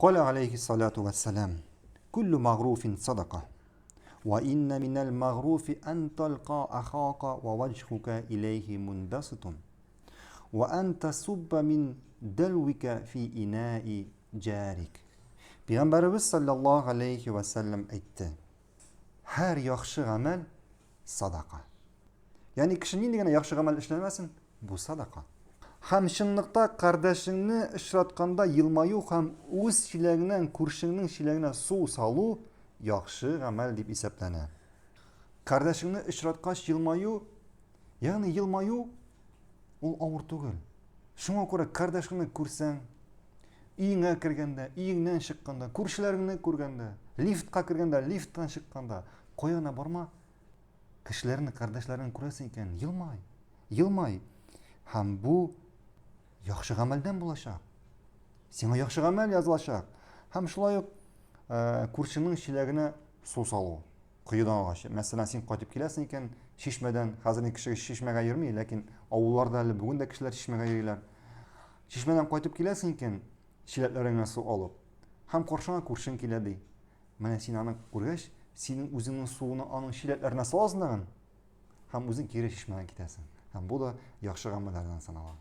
Каля алейхиссалату вассалам, Куллю магруфин садака. Ва инна минәл магруфи ан талка ахака ва ваҗхука иләйһи мунбаситун. Ва ан тасубба мин дәлвика фи инаи җарик. Пәйгамбәребез саллаллаһу алейхи ва саллям әйтте. Һәр яхшы гамәл садака. Ягъни кеше нинди генә яхшы гамәл эшләмәсен, бу садака. Һәм чынлыкта кардәшеңне очратканда елмаю һәм үз чиләгеңнән күршеңнең чиләгенә су салу яхшы гамәл дип исәпләнә. Кардәшеңне очраткач елмаю, ягъни елмаю ул авыр түгел. Шуңа күрә кардәшеңне күрсәң, өеңә кергәндә, өеңнән чыкканда, күршеләреңне күргәндә, лифтка кергәндә, лифттан чыкканда, кая гына барма, Кешеләрне, кардәшләреңне күрәсең икән, елмай. Елмай. Һәм бу яхшы гамәлдән булачак. Сиңа яхшы гамәл язылачак. Һәм шулай ук э, күршеңнең чиләгенә су салу. Коедан алгач. Мәсәлән, син кайтып киләсең икән, чишмәдән, хәзер кеше чишмәгә йөрми, ләкин авылларда әле бүген дә кешеләр чишмәгә йөриләр. Чишмәдән кайтып киләсең икән, чиләкләреңә су алып. Һәм каршыңа күршең килә ди. Менә син аны күргәч, синең үзеңнең суыңны аның чиләкләренә саласың тагын һәм үзең кире чишмәгә китәсең. Һәм бу да яхшы гамәлләрдән санала.